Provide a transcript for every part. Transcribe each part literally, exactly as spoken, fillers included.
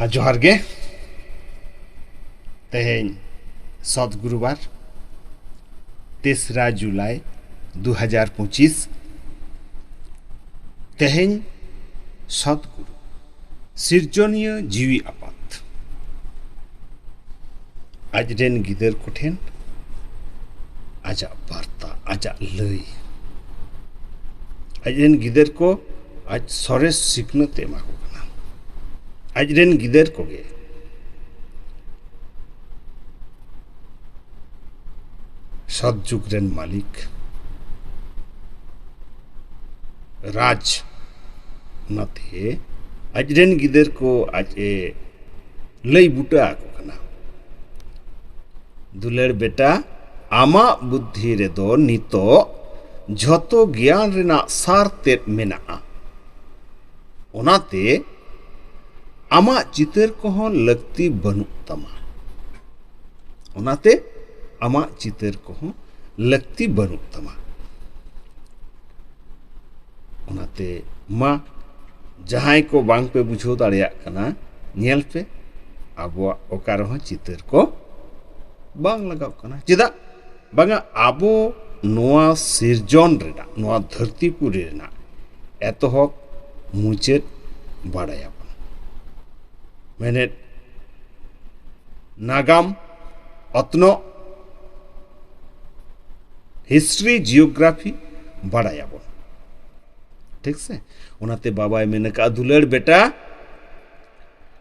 ᱟᱨ ᱡᱚᱦᱟᱨ ᱜᱮ᱾ ᱛᱮᱦᱮᱧ ᱥᱚᱛ ᱜᱩᱨᱩᱵᱟᱨ, ᱛᱮᱥᱨᱟ ᱡᱩᱞᱟᱭ ᱫᱩ ᱦᱟᱡᱟᱨ ᱯᱚᱸᱪᱤᱥ᱾ ᱛᱮᱦᱮᱧ ᱥᱚᱛ ᱜᱩᱨᱩ, ᱥᱤᱨᱡᱚᱱᱤᱭᱟᱹ ᱡᱤᱣᱤ ᱟᱯᱟᱛ, ᱟᱡ ᱨᱮᱱ ᱜᱤᱫᱟᱹᱨ ᱠᱚᱴᱷᱮᱱ ᱟᱡᱟᱜ ᱵᱟᱨᱛᱟ, ᱟᱡᱟᱜ ᱞᱟᱹᱭ, ᱟᱡ ᱨᱮᱱ ᱜᱤᱫᱟᱹᱨ ᱠᱚ ᱟᱡ ᱥᱚᱨᱮᱥ ᱥᱤᱠᱷᱱᱟᱹᱛ ᱮ ᱮᱢᱟ ᱠᱚ ᱠᱟᱱᱟ᱾ ᱟᱡ ᱨᱮᱱ ᱜᱤᱫᱟᱹᱨ ᱠᱚᱜᱮ ᱥᱚᱛ ᱡᱩᱜᱽ ᱨᱮᱱ ᱢᱟᱹᱞᱤᱠ, ᱨᱟᱡᱽ᱾ ᱚᱱᱟᱛᱮ ᱟᱡ ᱨᱮᱱ ᱜᱤᱫᱟᱹᱨ ᱠᱚ ᱟᱡ ᱮ ᱞᱟᱹᱭ ᱵᱩᱴᱟᱹ ᱟᱠᱚ ᱠᱟᱱᱟ, ᱫᱩᱞᱟᱹᱲ ᱵᱮᱴᱟ, ᱟᱢᱟᱜ ᱵᱩᱫᱽᱫᱷᱤ ᱨᱮᱫᱚ ᱱᱤᱛᱚᱜ ᱡᱷᱚᱛᱚ ᱜᱮᱭᱟᱱ ᱨᱮᱱᱟᱜ ᱥᱟᱨ ᱛᱮᱫ ᱢᱮᱱᱟᱜᱼᱟ᱾ ᱚᱱᱟᱛᱮ ᱟᱢᱟᱜ ᱪᱤᱛᱟᱹᱨ ᱠᱚᱦᱚᱸ ᱞᱟᱹᱠᱛᱤ ᱵᱟᱹᱱᱩᱜ ᱛᱟᱢᱟ᱾ ᱚᱱᱟᱛᱮ ᱟᱢᱟᱜ ᱪᱤᱛᱟᱹᱨ ᱠᱚᱦᱚᱸ ᱞᱟᱹᱠᱛᱤ ᱵᱟᱹᱱᱩᱜ ᱛᱟᱢᱟ᱾ ᱚᱱᱟᱛᱮ ᱢᱟ, ᱡᱟᱦᱟᱸᱭ ᱠᱚ ᱵᱟᱝ ᱯᱮ ᱵᱩᱡᱷᱟᱹᱣ ᱫᱟᱲᱮᱭᱟᱜ ᱠᱟᱱᱟ, ᱧᱮᱞ ᱯᱮ, ᱟᱵᱚᱣᱟᱜ ᱚᱠᱟ ᱨᱮᱦᱚᱸ ᱪᱤᱛᱟᱹᱨ ᱠᱚ ᱵᱟᱝ ᱞᱟᱜᱟᱣ ᱠᱟᱱᱟ᱾ ᱪᱮᱫᱟᱜ ᱵᱟᱝᱟ? ᱟᱵᱚ ᱱᱚᱣᱟ ᱥᱤᱨᱡᱚᱱ ᱨᱮᱱᱟᱜ, ᱱᱚᱣᱟ ᱫᱷᱟᱹᱨᱛᱤ ᱯᱩᱨᱤ ᱨᱮᱱᱟᱜ ᱮᱛᱚᱦᱚᱵ ᱢᱩᱪᱟᱹᱫ ᱵᱟᱲᱟᱭᱟᱵᱚᱱ᱾ ᱢᱮᱱᱮᱫ, ᱱᱟᱜᱟᱢ, ᱚᱛᱱᱚᱜ, history, geography ᱵᱟᱲᱟᱭᱟᱵᱚᱱ᱾ ᱴᱷᱤᱠ ᱥᱮ? ᱚᱱᱟᱛᱮ ᱵᱟᱵᱟᱭ ᱢᱮᱱ ᱟᱠᱟᱫᱼᱟ, ᱫᱩᱞᱟᱹᱲ ᱵᱮᱴᱟ,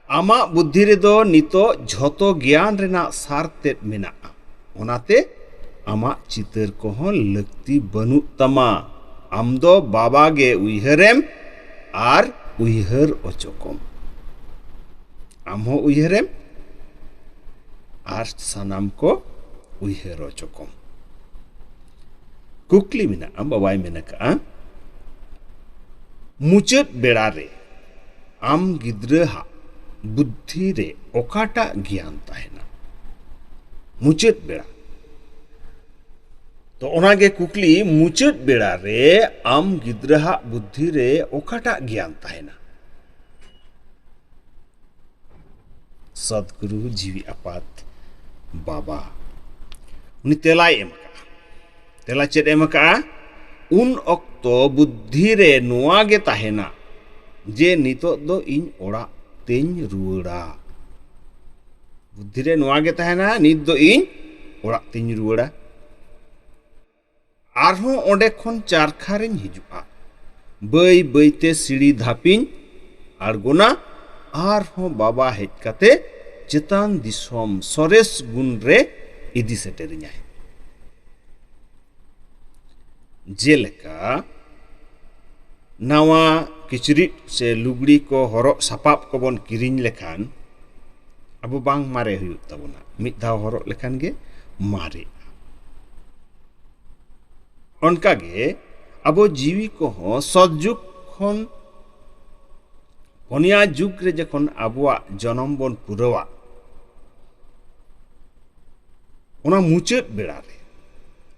ᱟᱢᱟᱜ ᱵᱩᱫᱽᱫᱷᱤ ᱨᱮᱫᱚ ᱱᱤᱛᱚᱜ ᱡᱷᱚᱛᱚ ᱜᱮᱭᱟᱱ ᱨᱮᱱᱟᱜ ᱥᱟᱨ ᱛᱮᱫ ᱢᱮᱱᱟᱜᱼᱟ᱾ ᱚᱱᱟᱛᱮ ᱟᱢᱟᱜ ᱪᱤᱛᱟᱹᱨ ᱠᱚᱦᱚᱸ ᱞᱟᱹᱠᱛᱤ ᱵᱟᱹᱱᱩᱜ ᱛᱟᱢᱟ᱾ ᱟᱢ ᱫᱚ ᱵᱟᱵᱟ ᱜᱮ ᱩᱭᱦᱟᱹᱨᱮᱢ ᱟᱨ ᱩᱭᱦᱟᱹᱨ ᱚᱪᱚ ᱠᱚᱢ᱾ ᱟᱢ ᱦᱚᱸ ᱩᱭᱦᱟᱹᱨᱮᱢ ᱟᱨ ᱥᱟᱱᱟᱢ ᱠᱚ ᱩᱭᱦᱟᱹᱨ ᱚᱪᱚ ᱠᱚᱢ᱾ ᱠᱩᱠᱞᱤ ᱢᱮᱱᱟᱜᱼᱟ, ᱵᱟᱵᱟᱭ ᱢᱮᱱ ᱟᱠᱟᱫᱼᱟ, ᱢᱩᱪᱟᱹᱫ ᱵᱮᱲᱟ ᱨᱮ ᱟᱢ ᱜᱤᱫᱽᱨᱟᱹ ᱦᱟᱜ ᱵᱩᱫᱽᱫᱷᱤ ᱨᱮ ᱚᱠᱟᱴᱟᱜ ᱜᱮᱭᱟᱱ ᱛᱟᱦᱮᱱᱟ? ᱢᱩᱪᱟᱹᱫ ᱵᱮᱲᱟ᱾ ᱛᱚ ᱚᱱᱟᱜᱮ ᱠᱩᱠᱞᱤ, ᱢᱩᱪᱟᱹᱫ ᱵᱮᱲᱟ ᱨᱮ ᱟᱢ ᱜᱤᱫᱽᱨᱟᱹ ᱦᱟᱜ ᱵᱩᱫᱽᱫᱷᱤ ᱨᱮ ᱚᱠᱟᱴᱟᱜ ᱜᱮᱭᱟᱱ ᱛᱟᱦᱮᱱᱟ? ᱥᱚᱫᱽᱜᱩᱨᱩ ᱡᱤᱣᱤ ᱟᱯᱟᱛ ᱵᱟᱵᱟ᱾ ᱩᱱᱤ ᱛᱮᱞᱟᱭ ᱮᱢ ᱟᱠᱟᱫᱼᱟ᱾ ᱛᱮᱞᱟ ᱪᱮᱫ ᱮᱢ ᱟᱠᱟᱫᱼᱟ? ᱩᱱ ᱚᱠᱛᱚ ᱵᱩᱫᱽᱫᱷᱤ ᱨᱮ ᱱᱚᱣᱟ ᱜᱮ ᱛᱟᱦᱮᱱᱟ ᱡᱮ ᱱᱤᱛᱚᱜ ᱫᱚ ᱤᱧ ᱚᱲᱟᱜ ᱛᱮᱧ ᱨᱩᱣᱟᱹᱲᱟ᱾ ᱵᱩᱫᱽᱫᱷᱤ ᱨᱮ ᱱᱚᱣᱟ ᱜᱮ ᱛᱟᱦᱮᱱᱟ, ᱱᱤᱛ ᱫᱚ ᱤᱧ ᱚᱲᱟᱜ ᱛᱮᱧ ᱨᱩᱣᱟᱹᱲᱟ᱾ ᱟᱨᱦᱚᱸ ᱚᱸᱰᱮ ᱠᱷᱚᱱ ᱪᱟᱨᱠᱷᱟ ᱨᱤᱧ ᱦᱤᱡᱩᱜᱼᱟ, ᱵᱟᱹᱭ ᱵᱟᱹᱭᱛᱮ ᱥᱤᱲᱤ ᱫᱷᱟᱯᱤᱧ ᱟᱬᱜᱚᱱᱟ, ᱟᱨᱦᱚᱸ ᱵᱟᱵᱟ ᱦᱮᱡ ᱠᱟᱛᱮ ᱪᱮᱛᱟᱱ ᱫᱤᱥᱚᱢ ᱥᱚᱨᱮᱥ ᱜᱩᱱ ᱨᱮ ᱤᱫᱤ ᱥᱮᱴᱮᱨᱤᱧᱟᱭ᱾ ᱡᱮᱞᱮᱠᱟ ᱱᱟᱣᱟ ᱠᱤᱪᱨᱤᱡ ᱥᱮ ᱞᱩᱜᱽᱲᱤ ᱠᱚ, ᱦᱚᱨᱚᱜ ᱥᱟᱯᱟᱵ ᱠᱚᱵᱚᱱ ᱠᱤᱨᱤᱧ ᱞᱮᱠᱷᱟᱱ ᱟᱵᱚ ᱵᱟᱝ ᱢᱟᱨᱮ ᱦᱩᱭᱩᱜ ᱛᱟᱵᱚᱱᱟ, ᱢᱤᱫ ᱫᱷᱟᱣ ᱦᱚᱨᱚᱜ ᱞᱮᱠᱷᱟᱱ ᱜᱮ ᱢᱟᱨᱮᱜᱼᱟ᱾ ᱚᱱᱠᱟᱜᱮ ᱟᱵᱚ ᱡᱤᱣᱤ ᱠᱚᱦᱚᱸ ᱥᱚᱛ ᱡᱩᱜᱽ ᱠᱷᱚᱱ ᱯᱚᱱᱭᱟ ᱡᱩᱜᱽ ᱨᱮ ᱡᱚᱠᱷᱚᱱ ᱟᱵᱚᱣᱟᱜ ᱡᱚᱱᱚᱢ ᱵᱚᱱ ᱯᱩᱨᱟᱹᱣᱟ, ᱚᱱᱟ ᱢᱩᱪᱟᱹᱫ ᱵᱮᱲᱟ ᱨᱮ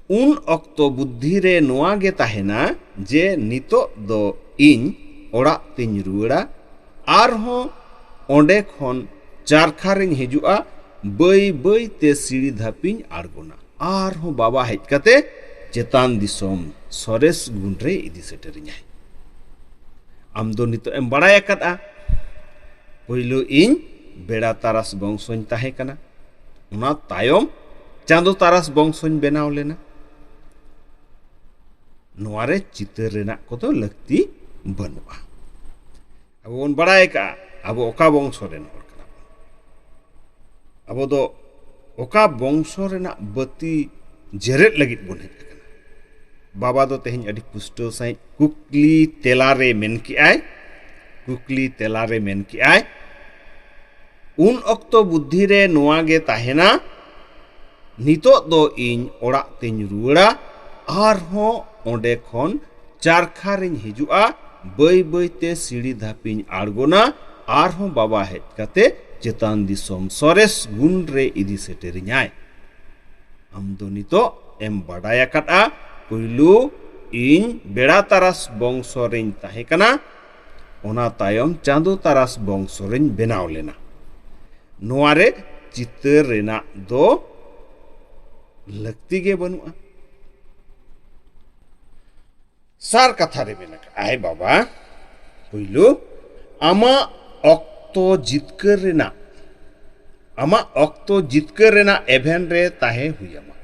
ᱩᱱ ᱚᱠᱛᱚ ᱵᱩᱫᱽᱫᱷᱤ ᱨᱮ ᱱᱚᱣᱟ ᱜᱮ ᱛᱟᱦᱮᱱᱟ ᱡᱮ ᱱᱤᱛᱚᱜ ᱫᱚ ᱤᱧ ᱚᱲᱟᱜ ᱛᱤᱧ ᱨᱩᱣᱟᱹᱲᱟ, ᱟᱨᱦᱚᱸ ᱚᱸᱰᱮ ᱠᱷᱚᱱ ᱪᱟᱨᱠᱷᱟ ᱨᱤᱧ ᱦᱤᱡᱩᱜᱼᱟ, ᱵᱟᱹᱭ ᱵᱟᱹᱭ ᱛᱮ ᱥᱤᱲᱤ ᱫᱷᱟᱯᱤᱧ ᱟᱬᱜᱚᱱᱟ, ᱟᱨᱦᱚᱸ ᱵᱟᱵᱟ ᱦᱮᱡ ᱠᱟᱛᱮ ᱪᱮᱛᱟᱱ ᱫᱤᱥᱚᱢ ᱥᱚᱨᱮᱥ ᱜᱩᱱ ᱨᱮ ᱤᱫᱤ ᱥᱮᱴᱮᱨᱤᱧᱟᱭ᱾ ᱟᱢ ᱫᱚ ᱱᱤᱛᱚᱜ ᱮᱢ ᱵᱟᱲᱟᱭ ᱟᱠᱟᱫᱼᱟ, ᱯᱳᱭᱞᱳ ᱤᱧ ᱵᱮᱲᱟ ᱛᱟᱨᱟᱥ ᱵᱚᱝᱥᱚᱧ ᱛᱟᱦᱮᱸ ᱠᱟᱱᱟ, ᱚᱱᱟ ᱛᱟᱭᱚᱢ ᱪᱟᱸᱫᱚ ᱛᱟᱨᱟᱥ ᱵᱚᱝᱥᱚᱧ ᱵᱮᱱᱟᱣ ᱞᱮᱱᱟ᱾ ᱱᱚᱣᱟ ᱨᱮ ᱪᱤᱛᱟᱹᱨ ᱨᱮᱱᱟᱜ ᱠᱚᱫᱚ ᱞᱟᱹᱠᱛᱤ ᱵᱟᱹᱱᱩᱜᱼᱟ᱾ ᱟᱵᱚ ᱵᱚᱱ ᱵᱟᱲᱟᱭ ᱟᱠᱟᱫᱼᱟ, ᱟᱵᱚ ᱚᱠᱟ ᱵᱚᱝᱥᱚ ᱨᱮᱱ ᱦᱚᱲ ᱠᱟᱱᱟ ᱵᱚᱱ᱾ ᱟᱵᱚ ᱫᱚ ᱚᱠᱟ ᱵᱚᱝᱥᱚ ᱨᱮᱱᱟᱜ ᱵᱟᱹᱛᱤ ᱡᱮᱨᱮᱫ ᱞᱟᱹᱜᱤᱫ ᱵᱚᱱ ᱦᱮᱡ ᱟᱠᱟᱱᱟ᱾ ᱵᱟᱵᱟ ᱫᱚ ᱛᱮᱦᱮᱧ ᱟᱹᱰᱤ ᱯᱩᱥᱴᱟᱹᱣ ᱥᱟᱺᱦᱤᱡ ᱠᱩᱠᱞᱤ ᱛᱮᱞᱟ ᱨᱮ ᱢᱮᱱ ᱠᱮᱜᱼᱟᱭ, ᱠᱩᱠᱞᱤ ᱛᱮᱞᱟ ᱨᱮ ᱢᱮᱱ ᱠᱮᱜᱼᱟᱭ, ᱩᱱ ᱚᱠᱛᱚ ᱵᱩᱫᱽᱫᱷᱤ ᱨᱮ ᱱᱚᱣᱟ ᱜᱮ ᱛᱟᱦᱮᱱᱟ, ᱱᱤᱛᱚᱜ ᱫᱚ ᱤᱧ ᱚᱲᱟᱜ ᱛᱮᱧ ᱨᱩᱣᱟᱹᱲᱟ, ᱟᱨᱦᱚᱸ ᱚᱸᱰᱮ ᱠᱷᱚᱱ ᱪᱟᱨᱠᱷᱟ ᱨᱤᱧ ᱦᱤᱡᱩᱜᱼᱟ, ᱵᱟᱹᱭ ᱵᱟᱹᱭᱛᱮ ᱥᱤᱲᱤ ᱫᱷᱟᱯᱤᱧ ᱟᱬᱜᱚᱱᱟ, ᱟᱨᱦᱚᱸ ᱵᱟᱵᱟ ᱦᱮᱡ ᱠᱟᱛᱮ ᱪᱮᱛᱟᱱ ᱫᱤᱥᱚᱢ ᱥᱚᱨᱮᱥ ᱜᱩᱱ ᱨᱮ ᱤᱫᱤ ᱥᱮᱴᱮᱨᱤᱧᱟᱭ᱾ ᱟᱢ ᱫᱚ ᱱᱤᱛᱚᱜ ᱮᱢ ᱵᱟᱰᱟᱭ ᱟᱠᱟᱫᱼᱟ, ᱯᱩᱭᱞᱩ ᱤᱧ ᱵᱮᱲᱟ ᱛᱟᱨᱟᱥ ᱵᱚᱝᱥᱚ ᱨᱤᱧ ᱛᱟᱦᱮᱸ ᱠᱟᱱᱟ, ᱚᱱᱟ ᱛᱟᱭᱚᱢ ᱪᱟᱸᱫᱚ ᱛᱟᱨᱟᱥ ᱵᱚᱝᱥᱚ ᱨᱤᱧ ᱵᱮᱱᱟᱣ ᱞᱮᱱᱟ᱾ ᱱᱚᱣᱟ ᱨᱮ ᱪᱤᱛᱟᱹᱨ ᱨᱮᱱᱟᱜ ᱫᱚ ᱞᱟᱹᱠᱛᱤ ᱜᱮ ᱵᱟᱹᱱᱩᱜᱼᱟ᱾ ᱥᱟᱨ ᱠᱟᱛᱷᱟ ᱨᱮ ᱢᱮᱱ ᱟᱠᱟᱫᱼᱟᱭ, ᱵᱟᱵᱟ, ᱯᱩᱭᱞᱩ ᱟᱢᱟᱜ ᱚᱠᱛᱚ ᱡᱤᱛᱠᱟᱹᱨ ᱨᱮᱱᱟᱜ, ᱟᱢᱟᱜ ᱚᱠᱛᱚ ᱡᱤᱛᱠᱟᱹᱨ ᱨᱮᱱᱟᱜ ᱮᱵᱷᱮᱱ ᱨᱮ ᱛᱟᱦᱮᱸ ᱦᱩᱭ ᱟᱢᱟ᱾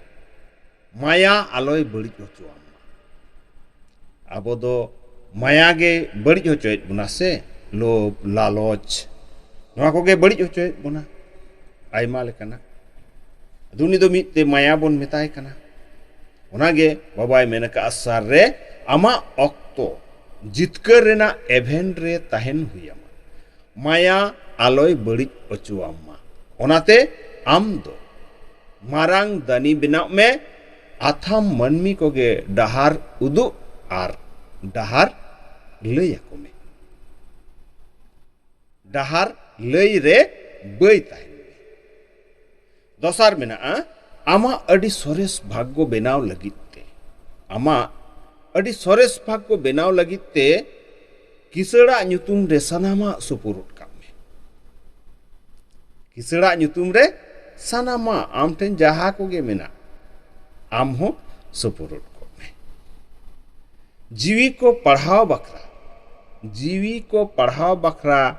ᱢᱟᱭᱟ ᱟᱞᱚᱭ ᱵᱟᱹᱲᱤᱡ ᱦᱚᱪᱚᱣᱟᱢ ᱢᱟ᱾ ᱟᱵᱚ ᱫᱚ ᱢᱟᱭᱟ ᱜᱮ ᱵᱟᱹᱲᱤᱡ ᱦᱚᱪᱚᱭᱮᱫ ᱵᱚᱱᱟ ᱥᱮ, ᱞᱳᱵᱷ, ᱞᱟᱞᱚᱪ, ᱱᱚᱣᱟ ᱠᱚᱜᱮ ᱵᱟᱹᱲᱤᱡ ᱦᱚᱪᱚᱭᱮᱫ ᱵᱚᱱᱟ ᱟᱭᱢᱟ ᱞᱮᱠᱟᱱᱟᱜ᱾ ᱟᱫᱚ ᱩᱱᱤ ᱫᱚ ᱢᱤᱫ ᱛᱮ ᱢᱟᱭᱟ ᱵᱚᱱ ᱢᱮᱛᱟᱭ ᱠᱟᱱᱟ᱾ ᱚᱱᱟᱜᱮ ᱵᱟᱵᱟᱭ ᱢᱮᱱ ᱟᱠᱟᱫᱼᱟ, ᱥᱟᱨ ᱨᱮ ᱟᱢᱟᱜ ᱚᱠᱛᱚ ᱡᱤᱛᱠᱟᱹᱨ ᱨᱮᱱᱟᱜ ᱮᱵᱷᱮᱱ ᱨᱮ ᱛᱟᱦᱮᱱ ᱦᱩᱭ ᱟᱢᱟ᱾ ᱢᱟᱭᱟ ᱟᱞᱚᱭ ᱵᱟᱹᱲᱤᱡ ᱦᱚᱪᱚᱣᱟᱢ ᱢᱟ᱾ ᱚᱱᱟᱛᱮ ᱟᱢ ᱫᱚ ᱢᱟᱨᱟᱝ ᱫᱟᱹᱱᱤ ᱵᱮᱱᱟᱜ ᱢᱮ, ᱟᱛᱷᱟᱢ ᱢᱟᱹᱱᱢᱤ ᱠᱚᱜᱮ ᱰᱟᱦᱟᱨ ᱩᱫᱩᱜ ᱟᱨ ᱰᱟᱦᱟᱨ ᱞᱟᱹᱭ ᱟᱠᱚ ᱢᱮ᱾ ᱰᱟᱦᱟᱨ ᱞᱟᱹᱭ ᱨᱮ ᱵᱟᱹᱭ ᱛᱟᱦᱮᱱ ᱢᱮ᱾ ᱫᱚᱥᱟᱨ ᱢᱮᱱᱟᱜᱼᱟ, ᱟᱢᱟᱜ ᱟᱹᱰᱤ ᱥᱚᱨᱮᱥ ᱵᱷᱟᱜᱽᱜᱚ ᱵᱮᱱᱟᱣ ᱞᱟᱹᱜᱤᱫ ᱛᱮ, ᱟᱢᱟᱜ ᱟᱹᱰᱤ ᱥᱚᱨᱮᱥ ᱵᱷᱟᱜᱽᱜᱚ ᱵᱮᱱᱟᱣ ᱞᱟᱹᱜᱤᱫ ᱛᱮ ᱠᱤᱥᱟᱹᱲᱟᱜ ᱧᱩᱛᱩᱢ ᱨᱮ ᱥᱟᱱᱟᱢᱟᱜ ᱥᱩᱯᱩᱨᱩᱫ ᱠᱟᱜ ᱢᱮ᱾ ᱠᱤᱥᱟᱹᱲᱟᱜ ᱧᱩᱛᱩᱢ ᱨᱮ ᱥᱟᱱᱟᱢᱟᱜ, ᱟᱢ ᱴᱷᱮᱱ ᱡᱟᱦᱟᱸ ᱠᱚᱜᱮ ᱢᱮᱱᱟᱜ, ᱟᱢ ᱦᱚᱸ ᱥᱩᱯᱩᱨᱩᱫ ᱠᱚᱜ ᱢᱮ᱾ ᱡᱤᱣᱤ ᱠᱚ ᱯᱟᱲᱦᱟᱣ ᱵᱟᱠᱷᱨᱟ, ᱡᱤᱣᱤ ᱠᱚ ᱯᱟᱲᱦᱟᱣ ᱵᱟᱠᱷᱨᱟ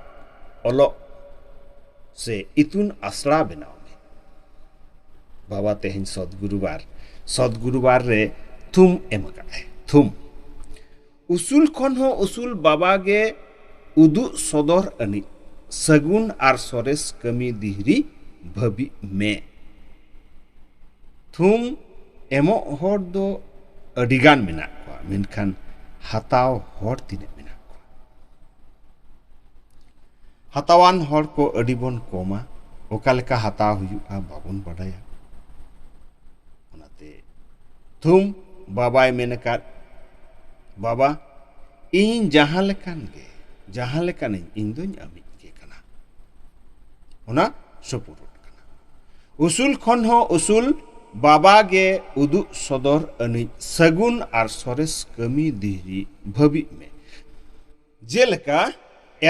ᱚᱞᱚᱜ ᱥᱮ ᱤᱛᱩᱱ ᱟᱥᱲᱟ ᱵᱮᱱᱟᱣ ᱢᱮ᱾ ᱵᱟᱵᱟ ᱛᱮᱦᱮᱧ ᱥᱚᱫᱽᱜᱩᱨᱩᱵᱟᱨ, ᱥᱚᱫᱽᱜᱩᱨᱩᱵᱟᱨ ᱨᱮ ᱛᱷᱩᱢ ᱮᱢ ᱟᱠᱟᱫᱟᱭ, ᱛᱷᱩᱢ᱾ ᱩᱥᱩᱞ ᱠᱷᱚᱱ ᱦᱚᱸ ᱩᱥᱩᱞ ᱵᱟᱵᱟ ᱜᱮ ᱩᱫᱩᱜ ᱥᱚᱫᱚᱨ ᱟᱹᱱᱤᱡ ᱥᱟᱹᱜᱩᱱ ᱟᱨ ᱥᱚᱨᱮᱥ ᱠᱟᱹᱢᱤ ᱫᱤᱦᱨᱤ ᱵᱷᱟᱹᱵᱤᱜ ᱢᱮ᱾ ᱛᱷᱩᱢ ᱮᱢᱚᱜ ᱦᱚᱲ ᱫᱚ ᱟᱹᱰᱤᱜᱟᱱ ᱢᱮᱱᱟᱜ ᱠᱚᱣᱟ, ᱢᱮᱱᱠᱷᱟᱱ ᱦᱟᱛᱟᱣ ᱦᱚᱲ ᱛᱤᱱᱟᱹᱜ ᱢᱮᱱᱟᱜ ᱠᱚᱣᱟ? ᱦᱟᱛᱟᱣᱟᱱ ᱦᱚᱲ ᱠᱚ ᱟᱹᱰᱤ ᱵᱚᱱ ᱠᱚᱢᱟ᱾ ᱚᱠᱟ ᱞᱮᱠᱟ ᱦᱟᱛᱟᱣ ᱦᱩᱭᱩᱜᱼᱟ, ᱵᱟᱵᱚᱱ ᱵᱟᱰᱟᱭᱟ᱾ ᱚᱱᱟᱛᱮ ᱛᱷᱩᱢ ᱵᱟᱵᱟᱭ ᱢᱮᱱ ᱟᱠᱟᱫ, ᱵᱟᱵᱟ, ᱤᱧ ᱡᱟᱦᱟᱸ ᱞᱮᱠᱟᱱ ᱜᱮ, ᱡᱟᱦᱟᱸ ᱞᱮᱠᱟᱱᱤᱧ, ᱤᱧ ᱫᱚᱧ ᱟᱢᱤᱡ ᱜᱮ ᱠᱟᱱᱟ᱾ ᱚᱱᱟ ᱥᱩᱯᱩᱨᱩᱫ ᱠᱟᱱᱟ᱾ ᱩᱥᱩᱞ ᱠᱷᱚᱱ ᱦᱚᱸ ᱩᱥᱩᱞ ᱵᱟᱵᱟ ᱜᱮ ᱩᱫᱩᱜ ᱥᱚᱫᱚᱨ ᱟᱹᱱᱤᱡ ᱥᱟᱹᱜᱩᱱ ᱟᱨ ᱥᱚᱨᱮᱥ ᱠᱟᱹᱢᱤ ᱫᱤᱦᱨᱤ ᱵᱷᱟᱹᱵᱤᱜ ᱢᱮ᱾ ᱡᱮᱞᱮᱠᱟ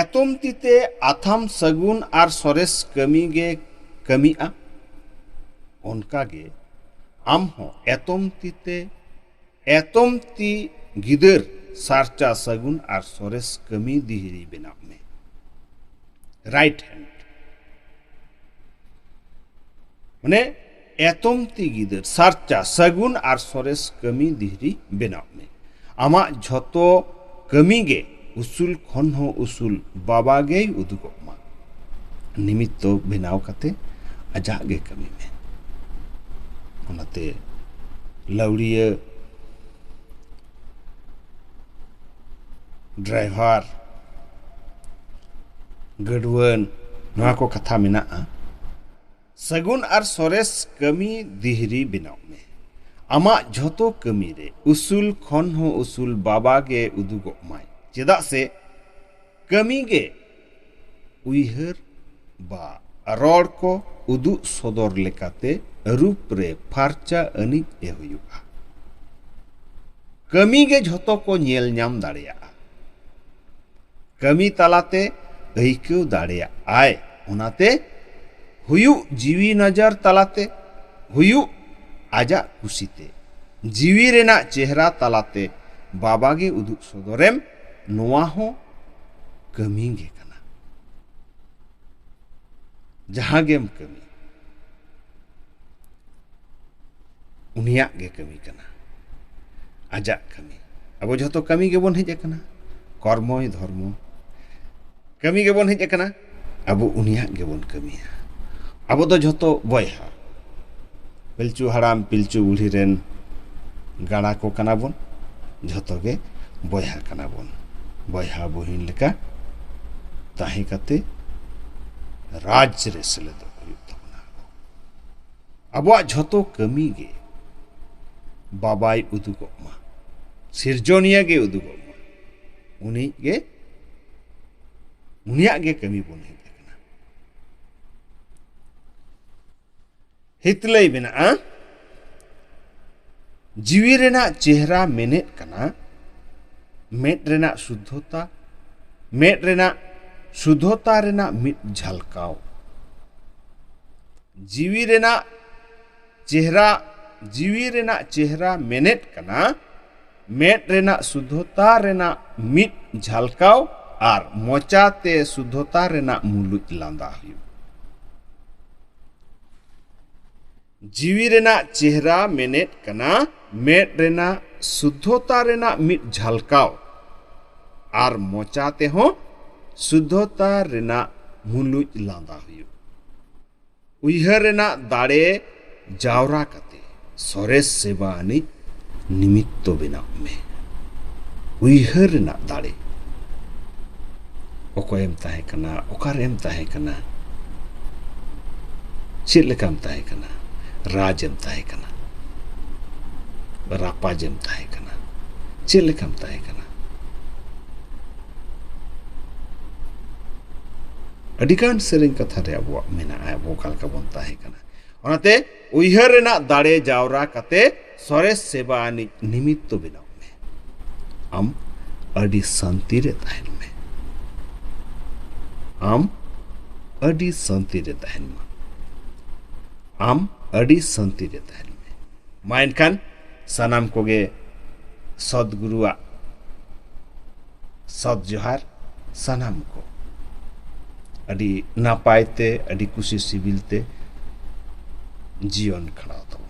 ᱮᱛᱚᱢ ᱛᱤᱛᱮ ᱟᱛᱷᱟᱢ ᱥᱟᱹᱜᱩᱱ ᱟᱨ ᱥᱚᱨᱮᱥ ᱠᱟᱹᱢᱤ ᱜᱮ ᱠᱟᱹᱢᱤᱜᱼᱟ, ᱚᱱᱠᱟᱜᱮ ᱟᱢ ᱦᱚᱸ ᱮᱛᱚᱢ ᱛᱤᱛᱮ ᱮᱛᱚᱢ ᱛᱤ ᱜᱤᱫᱟᱹᱨ ᱥᱟᱨᱪᱟ ᱥᱟᱹᱜᱩᱱ ᱟᱨ ᱥᱚᱨᱮᱥ ᱠᱟᱹᱢᱤ ᱫᱤᱦᱨᱤ ᱵᱮᱱᱟᱣ ᱢᱮ᱾ ᱨᱟᱭᱤᱴ ᱦᱮᱱᱰ, ᱢᱟᱱᱮ ᱮᱛᱚᱢ ᱛᱤ ᱜᱤᱫᱟᱹᱨ ᱥᱟᱨᱪᱟ ᱥᱟᱹᱜᱩᱱ ᱟᱨ ᱥᱚᱨᱮᱥ ᱠᱟᱹᱢᱤ ᱫᱤᱦᱨᱤ ᱵᱮᱱᱟᱣ ᱢᱮ᱾ ᱟᱢᱟᱜ ᱡᱷᱚᱛᱚ ᱠᱟᱹᱢᱤ ᱜᱮ ᱩᱥᱩᱞ ᱠᱷᱚᱱ ᱦᱚᱸ ᱩᱥᱩᱞ ᱵᱟᱵᱟ ᱜᱮᱭ ᱩᱫᱩᱜᱚᱜ ᱢᱟ᱾ ᱱᱤᱢᱤᱛᱛᱚ ᱵᱮᱱᱟᱣ ᱠᱟᱛᱮ ᱟᱡᱟᱜ ᱜᱮ ᱠᱟᱹᱢᱤ ᱢᱮ᱾ ᱚᱱᱟᱛᱮ ᱞᱟᱹᱣᱲᱤᱭᱟᱹ, ᱰᱨᱟᱭᱵᱷᱟᱨ, ᱜᱟᱹᱰᱩᱣᱟᱹᱱ, ᱱᱚᱣᱟ ᱠᱚ ᱠᱟᱛᱷᱟ ᱢᱮᱱᱟᱜᱼᱟ᱾ ᱥᱟᱹᱜᱩᱱ ᱟᱨ ᱥᱚᱨᱮᱥ ᱠᱟᱹᱢᱤ ᱫᱤᱦᱨᱤ ᱵᱮᱱᱟᱣ ᱢᱮ᱾ ᱟᱢᱟᱜ ᱡᱷᱚᱛᱚ ᱠᱟᱹᱢᱤ ᱨᱮ ᱩᱥᱩᱞ ᱠᱷᱚᱱ ᱦᱚᱸ ᱩᱥᱩᱞ ᱵᱟᱵᱟ ᱜᱮ ᱩᱫᱩᱜᱚᱜ ᱢᱟᱭ, ᱪᱮᱫᱟᱜ ᱥᱮ ᱠᱟᱹᱢᱤ ᱜᱮ ᱩᱭᱦᱟᱹᱨ ᱵᱟ ᱨᱚᱲ ᱠᱚ ᱩᱫᱩᱜ ᱥᱚᱫᱚᱨ ᱞᱮᱠᱟᱛᱮ ᱨᱩᱯ ᱨᱮ ᱯᱷᱟᱨᱪᱟ ᱟᱹᱱᱤᱡ ᱮ ᱦᱩᱭᱩᱜᱼᱟ᱾ ᱠᱟᱹᱢᱤ ᱜᱮ ᱡᱷᱚᱛᱚ ᱠᱚ ᱧᱮᱞ ᱧᱟᱢ ᱫᱟᱲᱮᱭᱟᱜᱼᱟ᱾ ᱠᱟᱹᱢᱤ ᱛᱟᱞᱟᱛᱮ ᱟᱹᱭᱠᱟᱹᱣ ᱫᱟᱲᱮᱭᱟᱜᱼᱟᱭ᱾ ᱚᱱᱟᱛᱮ ᱦᱩᱭᱩᱜ ᱡᱤᱣᱤ ᱱᱚᱡᱚᱨ ᱛᱟᱞᱟᱛᱮ, ᱦᱩᱭᱩᱜ ᱟᱡᱟᱜ ᱠᱩᱥᱤᱛᱮ, ᱡᱤᱣᱤ ᱨᱮᱱᱟᱜ ᱪᱮᱦᱨᱟ ᱛᱟᱞᱟᱛᱮ ᱵᱟᱵᱟ ᱜᱮ ᱩᱫᱩᱜ ᱥᱚᱫᱚᱨᱮᱢ, ᱱᱚᱣᱟ ᱦᱚᱸ ᱠᱟᱹᱢᱤ ᱜᱮ ᱠᱟᱱᱟ᱾ ᱡᱟᱦᱟᱸ ᱜᱮᱢ ᱠᱟᱹᱢᱤ, ᱩᱱᱤᱭᱟᱜ ᱜᱮ ᱠᱟᱹᱢᱤ ᱠᱟᱱᱟ, ᱟᱡᱟᱜ ᱠᱟᱹᱢᱤ᱾ ᱟᱵᱚ ᱡᱷᱚᱛᱚ ᱠᱟᱹᱢᱤ ᱜᱮᱵᱚᱱ ᱦᱮᱡ ᱟᱠᱟᱱᱟ, ᱠᱚᱨᱢᱚᱭ ᱫᱷᱚᱨᱢᱚ, ᱠᱟᱹᱢᱤ ᱜᱮᱵᱚᱱ ᱦᱮᱡ ᱟᱠᱟᱱᱟ, ᱟᱵᱚ ᱩᱱᱤᱭᱟᱜ ᱜᱮᱵᱚᱱ ᱠᱟᱹᱢᱤᱭᱟ᱾ ᱟᱵᱚ ᱫᱚ ᱡᱷᱚᱛᱚ ᱵᱚᱭᱦᱟ, ᱯᱤᱞᱪᱩ ᱦᱟᱲᱟᱢ ᱯᱤᱞᱪᱩ ᱵᱩᱲᱦᱤ ᱨᱮᱱ ᱜᱟᱬᱟ ᱠᱚ ᱠᱟᱱᱟ ᱵᱚᱱ, ᱡᱷᱚᱛᱚ ᱜᱮ ᱵᱚᱭᱦᱟ ᱠᱟᱱᱟ ᱵᱚᱱ᱾ ᱵᱚᱭᱦᱟ ᱵᱚᱦᱤᱱ ᱞᱮᱠᱟ ᱛᱟᱦᱮᱸ ᱠᱟᱛᱮ ᱨᱟᱡᱽ ᱨᱮ ᱥᱮᱞᱮᱫᱚᱜ ᱦᱩᱭᱩᱜ ᱛᱟᱵᱚᱱᱟ᱾ ᱟᱵᱚᱣᱟᱜ ᱡᱷᱚᱛᱚ ᱠᱟᱹᱢᱤ ᱜᱮ ᱵᱟᱵᱟᱭ ᱩᱫᱩᱜᱚᱜ ᱢᱟ, ᱥᱤᱨᱡᱚᱱᱤᱭᱟᱹ ᱜᱮ ᱩᱫᱩᱜᱚᱜ ᱢᱟ᱾ ᱩᱱᱤ ᱜᱮ, ᱩᱱᱤᱭᱟᱜ ᱜᱮ ᱠᱟᱹᱢᱤ ᱵᱚᱱ ᱦᱮᱡ ᱟᱠᱟᱱᱟ᱾ ᱦᱤᱛᱞᱟᱹᱭ ᱢᱮᱱᱟᱜᱼᱟ, ᱡᱤᱣᱤ ᱨᱮᱱᱟᱜ ᱪᱮᱦᱨᱟ ᱢᱮᱱᱮᱫ ᱠᱟᱱᱟ ᱢᱮᱫ ᱨᱮᱱᱟᱜ ᱥᱩᱫᱽᱫᱷᱚᱛᱟ, ᱢᱮᱫ ᱨᱮᱱᱟᱜ ᱥᱩᱫᱷᱚᱛᱟ ᱨᱮᱱᱟᱜ ᱢᱤᱫ ᱡᱷᱟᱞᱠᱟᱣ᱾ ᱡᱤᱣᱤ ᱨᱮᱱᱟᱜ ᱪᱮᱦᱨᱟ, ᱡᱤᱣᱤ ᱨᱮᱱᱟᱜ ᱪᱮᱦᱨᱟ ᱢᱮᱱᱮᱫ ᱠᱟᱱᱟ ᱢᱮᱫ ᱨᱮᱱᱟᱜ ᱥᱩᱫᱷᱚᱛᱟ ᱨᱮᱱᱟᱜ ᱢᱤᱫ ᱡᱷᱟᱞᱠᱟᱣ ᱟᱨ ᱢᱚᱪᱟ ᱛᱮ ᱥᱩᱫᱷᱚᱛᱟ ᱨᱮᱱᱟᱜ ᱢᱩᱞᱩᱡ ᱞᱟᱸᱫᱟ ᱦᱩᱭᱩᱜ᱾ ᱡᱤᱣᱤ ᱨᱮᱱᱟᱜ ᱪᱮᱦᱨᱟ ᱢᱮᱱᱮᱫ ᱠᱟᱱᱟ ᱢᱮᱫ ᱨᱮᱱᱟᱜ ᱥᱩᱫᱷᱚᱛᱟ ᱨᱮᱱᱟᱜ ᱢᱤᱫ ᱡᱷᱟᱞᱠᱟᱣ ᱟᱨ ᱢᱚᱪᱟ ᱛᱮᱦᱚᱸ ᱥᱩᱫᱷᱚᱛᱟ ᱨᱮᱱᱟᱜ ᱢᱩᱞᱩᱡ ᱞᱟᱸᱫᱟ ᱦᱩᱭᱩᱜ᱾ ᱩᱭᱦᱟᱹᱨ ᱨᱮᱱᱟᱜ ᱫᱟᱲᱮ ᱡᱟᱣᱨᱟ ᱠᱟᱛᱮ ᱥᱚᱨᱮᱥ ᱥᱮᱵᱟ ᱟᱹᱱᱤᱡ ᱱᱤᱢᱤᱛᱛᱚ ᱵᱮᱱᱟᱣ ᱢᱮ᱾ ᱩᱭᱦᱟᱹᱨ ᱨᱮᱱᱟᱜ ᱫᱟᱲᱮ᱾ ᱚᱠᱚᱭᱮᱢ ᱛᱟᱦᱮᱸ ᱠᱟᱱᱟ, ᱚᱠᱟᱨᱮᱢ ᱛᱟᱦᱮᱸ ᱠᱟᱱᱟ, ᱪᱮᱫ ᱞᱮᱠᱟᱢ ᱛᱟᱦᱮᱸ ᱠᱟᱱᱟ, ᱨᱟᱡᱽ ᱮᱢ ᱛᱟᱦᱮᱸ ᱠᱟᱱᱟ, ᱨᱟᱯᱟᱡᱽ ᱮᱢ ᱛᱟᱦᱮᱸ ᱠᱟᱱᱟ, ᱪᱮᱫ ᱞᱮᱠᱟᱢ ᱛᱟᱦᱮᱸ ᱠᱟᱱᱟ? ᱟᱹᱰᱤᱜᱟᱱ ᱥᱮᱨᱮᱧ ᱠᱟᱛᱷᱟ ᱨᱮ ᱟᱵᱚᱣᱟᱜ ᱢᱮᱱᱟᱜᱼᱟ, ᱟᱵᱚ ᱚᱠᱟ ᱞᱮᱠᱟ ᱵᱚᱱ ᱛᱟᱦᱮᱸ ᱠᱟᱱᱟ᱾ ᱚᱱᱟᱛᱮ ᱩᱭᱦᱟᱹᱨ ᱨᱮᱱᱟᱜ ᱫᱟᱲᱮ ᱡᱟᱣᱨᱟ ᱠᱟᱛᱮ ᱥᱚᱨᱮᱥ ᱥᱮᱵᱟ ᱟᱹᱱᱤᱡ ᱱᱤᱢᱤᱛᱛᱚ ᱵᱮᱱᱟᱣ ᱢᱮ᱾ ᱟᱢ ᱟᱹᱰᱤ ᱥᱟᱱᱛᱤ ᱨᱮ ᱛᱟᱦᱮᱱ ᱢᱮ᱾ ᱟᱢ ᱟᱹᱰᱤ ᱥᱟᱱᱛᱤ ᱨᱮ ᱛᱟᱦᱮᱱ ᱢᱟ᱾ ᱟᱢ ᱟᱹᱰᱤ ᱥᱟᱱᱛᱤ ᱨᱮ ᱛᱟᱦᱮᱱ ᱢᱮ᱾ ᱢᱟ ᱮᱱᱠᱷᱟᱱ ᱥᱟᱱᱟᱢ ᱠᱚᱜᱮ ᱥᱚᱫᱽᱜᱩᱨᱩᱣᱟᱜ ᱥᱚᱛ ᱡᱚᱦᱟᱨ ᱥᱟᱱᱟᱢ ᱠᱚ᱾ ᱟᱹᱰᱤ ᱱᱟᱯᱟᱭ ᱛᱮ, ᱟᱹᱰᱤ ᱠᱩᱥᱤ ᱥᱤᱵᱤᱞ ᱛᱮ ᱡᱤᱭᱚᱱ ᱠᱷᱟᱸᱰᱟᱣ ᱛᱟᱵᱚᱱ᱾